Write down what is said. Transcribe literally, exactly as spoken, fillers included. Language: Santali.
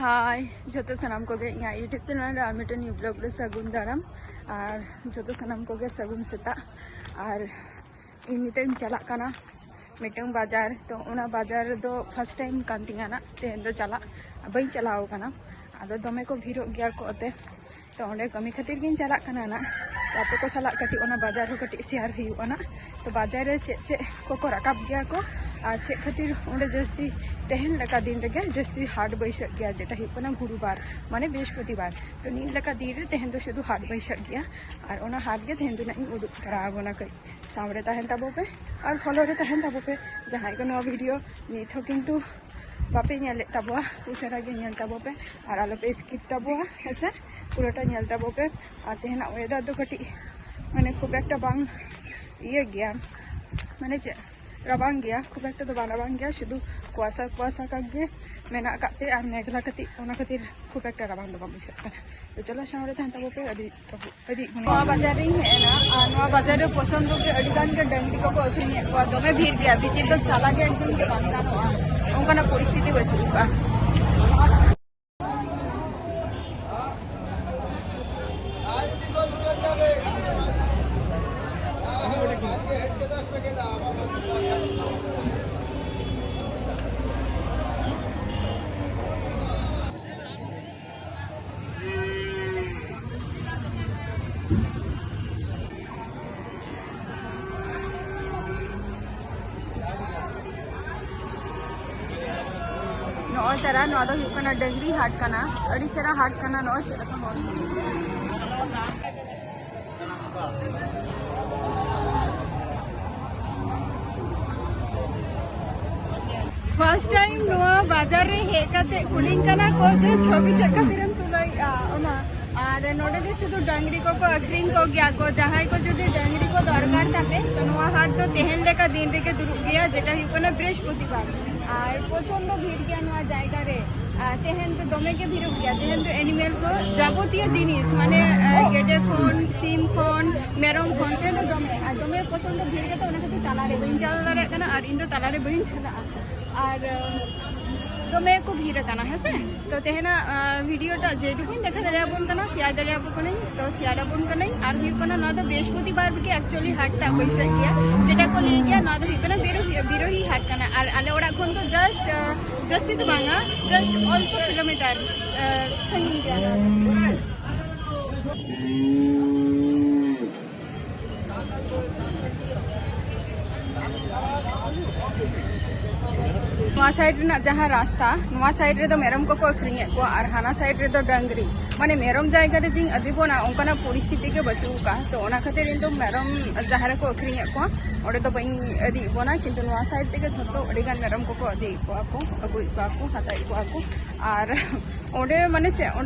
ᱦᱟᱭ ᱡᱚᱛᱚ ᱥᱟᱱᱟᱢ ᱠᱚᱜᱮ, ᱤᱧᱟᱹᱜ YouTube ᱪᱮᱱᱮᱞ ᱨᱮ ᱟᱨ ᱢᱤᱫᱴᱮᱱ ᱱᱤᱭᱩ ᱵᱞᱚᱜ ᱨᱮ ᱥᱟᱹᱜᱩᱱ ᱫᱟᱨᱟᱢ᱾ ᱟᱨ ᱡᱚᱛᱚ ᱥᱟᱱᱟᱢ ᱠᱚᱜᱮ ᱥᱟᱹᱜᱩᱱ ᱥᱮᱛᱟᱜ᱾ ᱟᱨ ᱤᱧ ᱱᱤᱛᱚᱜ ᱤᱧ ᱪᱟᱞᱟᱜ ᱠᱟᱱᱟ ᱢᱤᱫᱴᱟᱝ ᱵᱟᱡᱟᱨ᱾ ᱛᱚ ᱚᱱᱟ ᱵᱟᱡᱟᱨ ᱫᱚ ᱯᱷᱟᱥᱴ ᱴᱟᱭᱤᱢ ᱠᱟᱱ ᱛᱤᱧᱟᱹ ᱱᱟᱜ, ᱛᱮᱦᱮᱧ ᱫᱚ ᱪᱟᱞᱟᱜ ᱵᱟᱹᱧ ᱪᱟᱞᱟᱣ ᱠᱟᱱᱟ᱾ ᱟᱫᱚ ᱫᱚᱢᱮ ᱠᱚ ᱵᱷᱤᱲᱚᱜ ᱜᱮᱭᱟ ᱠᱚ ᱚᱛᱮ, ᱛᱚ ᱚᱸᱰᱮ ᱠᱟᱹᱢᱤ ᱠᱷᱟᱹᱛᱤᱨ ᱜᱤᱧ ᱪᱟᱞᱟᱜ ᱠᱟᱱᱟ ᱱᱟᱜ᱾ ᱛᱚ ᱟᱯᱮ ᱠᱚ ᱥᱟᱞᱟᱜ ᱠᱟᱹᱴᱤᱡ ᱚᱱᱟ ᱵᱟᱡᱟᱨ ᱦᱚᱸ ᱠᱟᱹᱴᱤᱡ ᱥᱮᱭᱟᱨ ᱦᱩᱭᱩᱜᱼᱟ ᱱᱟᱜ᱾ ᱛᱚ ᱵᱟᱡᱟᱨ ᱨᱮ ᱪᱮᱫ ᱪᱮᱫ ᱠᱚᱠᱚ ᱨᱟᱠᱟᱵ ᱜᱮᱭᱟ ᱠᱚ ᱟᱨ ᱪᱮᱫ ᱠᱷᱟᱹᱛᱤᱨ ᱚᱸᱰᱮ ᱡᱟᱹᱥᱛᱤ ᱛᱮᱦᱮᱧ ᱞᱮᱠᱟ ᱫᱤᱱ ᱨᱮᱜᱮ ᱡᱟᱹᱥᱛᱤ ᱦᱟᱴ ᱵᱟᱹᱭᱥᱟᱹᱜ ᱜᱮᱭᱟ, ᱡᱮᱴᱟ ᱦᱩᱭᱩᱜ ᱠᱟᱱᱟ ᱜᱩᱨᱩᱵᱟᱨ, ᱢᱟᱱᱮ ᱵᱨᱤᱦᱚᱥᱯᱚᱛᱤᱵᱟᱨ᱾ ᱛᱚ ᱱᱤᱭᱟᱹ ᱞᱮᱠᱟ ᱫᱤᱱ ᱨᱮ ᱛᱮᱦᱮᱧ ᱫᱚ ᱥᱩᱫᱷᱩ ᱦᱟᱴ ᱵᱟᱹᱭᱥᱟᱹᱜ ᱜᱮᱭᱟ᱾ ᱟᱨ ᱚᱱᱟ ᱦᱟᱴ ᱜᱮ ᱛᱮᱦᱮᱧ ᱫᱚ ᱱᱟᱜ ᱤᱧ ᱩᱫᱩᱜ ᱛᱚᱨᱟ ᱟᱵᱚᱱᱟ᱾ ᱠᱟᱹᱡ ᱥᱟᱶᱨᱮ ᱛᱟᱦᱮᱱ ᱛᱟᱵᱚ ᱯᱮ ᱟᱨ ᱯᱷᱚᱞᱳ ᱨᱮ ᱛᱟᱦᱮᱱ ᱛᱟᱵᱚ ᱯᱮ᱾ ᱡᱟᱦᱟᱸᱭ ᱠᱚ ᱱᱚᱣᱟ ᱵᱷᱤᱰᱤᱭᱳ ᱱᱤᱛ ᱦᱚᱸ ᱠᱤᱱᱛᱩ ᱵᱟᱯᱮ ᱧᱮᱞᱮᱫ ᱛᱟᱵᱚᱣᱟ, ᱩᱥᱟᱹᱨᱟ ᱜᱮ ᱧᱮᱞ ᱛᱟᱵᱚ ᱯᱮ ᱟᱨ ᱟᱞᱚᱯᱮ ᱥᱠᱤᱯ ᱛᱟᱵᱚᱣᱟ, ᱦᱮᱸᱥᱮ? ᱯᱩᱨᱟᱹᱴᱟ ᱧᱮᱞ ᱛᱟᱵᱚ ᱯᱮ᱾ ᱟᱨ ᱛᱮᱦᱮᱧᱟᱜ ᱳᱭᱮᱫᱟᱨ ᱫᱚ ᱠᱟᱹᱴᱤᱡ ᱢᱟᱱᱮ ᱠᱷᱩᱵ ᱮᱠᱴᱟ ᱵᱟᱝ ᱤᱭᱟᱹ ᱜᱮᱭᱟ, ᱢᱟᱱᱮ ᱪᱮᱫ, ᱨᱟᱵᱟᱝ ᱜᱮᱭᱟ, ᱠᱷᱩᱵ ᱮᱠᱴᱟ ᱫᱚ ᱵᱟᱝ ᱨᱟᱵᱟᱝ ᱜᱮᱭᱟ, ᱥᱩᱫᱷᱩ ᱠᱩᱣᱟᱥᱟ ᱠᱩᱣᱟᱥᱟ ᱠᱟᱜ ᱜᱮ ᱢᱮᱱᱟᱜ ᱟᱠᱟᱫ ᱛᱮ ᱟᱨ ᱢᱮᱜᱷᱞᱟ ᱠᱟᱹᱴᱤᱡ, ᱚᱱᱟ ᱠᱷᱟᱹᱛᱤᱨ ᱠᱷᱩᱵ ᱮᱠᱴᱟ ᱨᱟᱵᱟᱝ ᱫᱚ ᱵᱟᱝ ᱵᱩᱡᱷᱟᱹᱜ ᱠᱟᱱᱟ᱾ ᱛᱚ ᱪᱚᱞᱚ ᱥᱟᱶᱨᱮ ᱛᱟᱦᱮᱱ ᱛᱟᱵᱚ ᱯᱮ, ᱟᱹᱰᱤ ᱟᱹᱰᱤ ᱱᱚᱣᱟ ᱵᱟᱡᱟᱨ ᱨᱤᱧ ᱦᱮᱡ ᱮᱱᱟ ᱟᱨ ᱱᱚᱣᱟ ᱵᱟᱡᱟᱨ ᱨᱮ ᱯᱨᱚᱪᱚᱱᱰᱚ ᱜᱮ ᱟᱹᱰᱤ ᱜᱟᱱ ᱜᱮ ᱰᱟᱹᱝᱨᱤ ᱠᱚᱠᱚ ᱟᱹᱠᱷᱨᱤᱧᱮᱫ ᱠᱚᱣᱟ, ᱫᱚᱢᱮ ᱵᱷᱤᱲ ᱜᱮᱭᱟ, ᱵᱷᱤᱛᱤᱨ ᱫᱚ ᱪᱟᱞᱟᱜ ᱜᱮ ᱮᱠᱫᱚᱢ ᱜᱮ ᱵᱟᱝ ᱜᱟᱱᱚᱜᱼᱟ, ᱚᱱᱠᱟᱱᱟᱜ ᱯᱚᱨᱤᱥᱛᱷᱤᱛᱤ ᱵᱟᱹᱪᱩᱜ ᱟᱠᱟᱫᱼᱟ᱾ ᱱᱚᱜᱼᱚᱭ ᱛᱟᱨᱟ, ᱱᱚᱣᱟ ᱫᱚ ᱦᱩᱭᱩᱜ ᱠᱟᱱᱟ ᱰᱟᱹᱝᱨᱤ ᱦᱟᱴ ᱠᱟᱱᱟ᱾ ᱟᱹᱰᱤ ᱪᱮᱦᱨᱟ ᱦᱟᱴ ᱠᱟᱱᱟ, ᱱᱚᱜᱼᱚᱭ ᱪᱮᱫ ᱞᱮᱠᱟ ᱦᱚᱲ᱾ ᱯᱷᱟᱨᱥᱴ ᱴᱟᱭᱤᱢ ᱱᱚᱣᱟ ᱵᱟᱡᱟᱨ ᱨᱮ ᱦᱮᱡ ᱠᱟᱛᱮ ᱠᱩᱞᱤᱧ ᱠᱟᱱᱟ ᱠᱚ ᱡᱮ ᱪᱷᱚᱵᱤ ᱪᱮᱫ ᱠᱷᱟᱹᱛᱤᱨᱮᱢ ᱛᱩᱞᱟᱹᱣᱮᱫᱼᱟ ᱚᱱᱟ᱾ ᱟᱨ ᱱᱚᱰᱮ ᱫᱚ ᱥᱩᱫᱷᱩ ᱰᱟᱹᱝᱨᱤ ᱠᱚᱠᱚ ᱟᱹᱠᱷᱨᱤᱧ ᱠᱚᱜᱮᱭᱟ ᱠᱚ᱾ ᱡᱟᱦᱟᱸᱭ ᱠᱚ ᱡᱩᱫᱤ ᱰᱟᱹᱝᱨᱤ ᱠᱚ ᱫᱚᱨᱠᱟᱨ ᱛᱟᱯᱮ, ᱛᱚ ᱱᱚᱣᱟ ᱦᱟᱴ ᱫᱚ ᱛᱮᱦᱮᱧ ᱞᱮᱠᱟ ᱫᱤᱱ ᱨᱮᱜᱮ ᱫᱩᱲᱩᱵ ᱜᱮᱭᱟ, ᱡᱮᱴᱟ ᱦᱩᱭᱩᱜ ᱠᱟᱱᱟ ᱵᱨᱤᱦᱚᱥᱯᱚᱛᱤᱵᱟᱨ᱾ ᱟᱨ ᱯᱨᱚᱪᱚᱱᱰᱚ ᱵᱷᱤᱲ ᱜᱮᱭᱟ ᱱᱚᱣᱟ ᱡᱟᱭᱜᱟ ᱨᱮ᱾ ᱟᱨ ᱛᱮᱦᱮᱧ ᱫᱚ ᱫᱚᱢᱮ ᱜᱮ ᱵᱷᱤᱲᱚᱜ ᱜᱮᱭᱟ᱾ ᱛᱮᱦᱮᱧ ᱫᱚ ᱮᱱᱤᱢᱮᱞ ᱠᱚ, ᱡᱟᱵᱚᱛᱤᱭᱚ ᱡᱤᱱᱤᱥ, ᱢᱟᱱᱮ, ᱟᱨ ᱜᱮᱰᱮ ᱠᱷᱚᱱ, ᱥᱤᱢ ᱠᱷᱚᱱ, ᱢᱮᱨᱚᱢ ᱠᱷᱚᱱ, ᱛᱮᱦᱮᱧ ᱫᱚ ᱫᱚᱢᱮ, ᱟᱨ ᱫᱚᱢᱮ ᱯᱨᱚᱪᱚᱱᱰᱚ ᱵᱷᱤᱲ ᱜᱮᱛᱚ, ᱚᱱᱟ ᱠᱷᱟᱹᱛᱤᱨ ᱛᱟᱞᱟᱨᱮ ᱵᱟᱹᱧ ᱪᱟᱞᱟᱣ ᱫᱟᱲᱮᱭᱟᱜ ᱠᱟᱱᱟ ᱟᱨ ᱤᱧ ᱫᱚ ᱛᱟᱞᱟᱨᱮ ᱵᱟᱹᱧ ᱪᱟᱞᱟᱜᱼᱟ᱾ ᱟᱨ, ᱟᱸ, ᱫᱚᱢᱮ ᱠᱚ ᱵᱷᱤᱲ ᱟᱠᱟᱱᱟ, ᱦᱮᱸ ᱥᱮ? ᱛᱚ ᱛᱮᱦᱮᱧᱟᱜ ᱵᱷᱤᱰᱤᱭᱳ ᱴᱟᱜ ᱡᱮᱴᱩᱠᱩᱧ ᱫᱮᱠᱷᱟ ᱫᱟᱲᱮᱭᱟᱵᱚᱱ ᱠᱟᱱᱟ, ᱥᱮᱭᱟᱨ ᱫᱟᱲᱮᱭᱟᱵᱚᱱ ᱠᱟᱹᱱᱟᱹᱧ᱾ ᱛᱚ ᱥᱮᱭᱟᱨ ᱟᱵᱚᱱ ᱠᱟᱹᱱᱟᱹᱧ᱾ ᱟᱨ ᱦᱩᱭᱩᱜ ᱠᱟᱱᱟ, ᱱᱚᱣᱟ ᱫᱚ ᱵᱨᱤᱦᱚᱥᱯᱚᱛᱤᱵᱟᱨ ᱜᱮ ᱮᱠᱪᱩᱭᱮᱞᱤ ᱦᱟᱴ ᱴᱟᱜ ᱵᱟᱹᱭᱥᱟᱹᱜ ᱜᱮᱭᱟ, ᱡᱮᱴᱟ ᱠᱚ ᱞᱟᱹᱭ ᱜᱮᱭᱟ, ᱱᱚᱣᱟ ᱫᱚ ᱦᱩᱭᱩᱜ ᱠᱟᱱᱟ ᱵᱤᱨᱳᱦᱤ, ᱵᱤᱨᱳᱦᱤ ᱦᱟᱴ ᱠᱟᱱᱟ᱾ ᱟᱨ ᱟᱞᱮ ᱚᱲᱟᱜ ᱠᱷᱚᱱ ᱫᱚ ᱡᱟᱥᱴ, ᱡᱟᱹᱥᱛᱤ ᱫᱚ ᱵᱟᱝᱟ, ᱡᱟᱥᱴ ᱚᱞᱯᱚ ᱠᱤᱞᱳᱢᱤᱴᱟᱨ ᱥᱟᱺᱜᱤᱧ ᱜᱮᱭᱟ ᱱᱚᱣᱟ ᱫᱚ᱾ ᱱᱚᱣᱟ ᱥᱟᱭᱤᱰ ᱨᱮᱱᱟᱜ ᱡᱟᱦᱟᱸ ᱨᱟᱥᱛᱟ, ᱱᱚᱣᱟ ᱥᱟᱭᱤᱰ ᱨᱮᱫᱚ ᱢᱮᱨᱚᱢ ᱠᱚᱠᱚ ᱟᱹᱠᱷᱨᱤᱧᱮᱫ ᱠᱚᱣᱟ ᱟᱨ ᱦᱟᱱᱟ ᱥᱟᱭᱤᱰ ᱨᱮᱫᱚ ᱰᱟᱹᱝᱨᱤ᱾ ᱢᱟᱱᱮ ᱢᱮᱨᱚᱢ ᱡᱟᱭᱜᱟ ᱨᱮ ᱡᱮᱧ ᱟᱹᱫᱤ ᱵᱚᱱᱟ, ᱚᱱᱠᱟᱱᱟᱜ ᱯᱚᱨᱤᱥᱛᱷᱤᱛᱤ ᱜᱮ ᱵᱟᱹᱪᱩᱜ ᱟᱠᱟᱫᱼᱟ᱾ ᱛᱚ ᱚᱱᱟ ᱠᱷᱟᱹᱛᱤᱨ ᱤᱧ ᱫᱚ ᱢᱮᱨᱚᱢ ᱡᱟᱦᱟᱸ ᱨᱮᱠᱚ ᱟᱹᱠᱷᱨᱤᱧᱮᱫ ᱠᱚᱣᱟ, ᱚᱸᱰᱮ ᱫᱚ ᱵᱟᱹᱧ ᱟᱹᱫᱤ ᱵᱚᱱᱟ, ᱠᱤᱱᱛᱩ ᱱᱚᱣᱟ ᱥᱟᱭᱤᱰ ᱛᱮᱜᱮ ᱡᱷᱚᱛᱚ ᱟᱹᱰᱤ ᱜᱟᱱ ᱢᱮᱨᱚᱢ ᱠᱚᱠᱚ ᱟᱹᱫᱤᱭᱮᱫ ᱠᱚᱣᱟ ᱠᱚ, ᱟᱹᱜᱩᱭᱮᱫ ᱠᱚᱣᱟ ᱠᱚ, ᱦᱟᱛᱟᱣᱮᱫ ᱠᱚᱣᱟ ᱠᱚ᱾ ᱟᱨ ᱚᱸᱰᱮ ᱢᱟᱱᱮ ᱪᱮᱫ, ᱚᱸᱰᱮ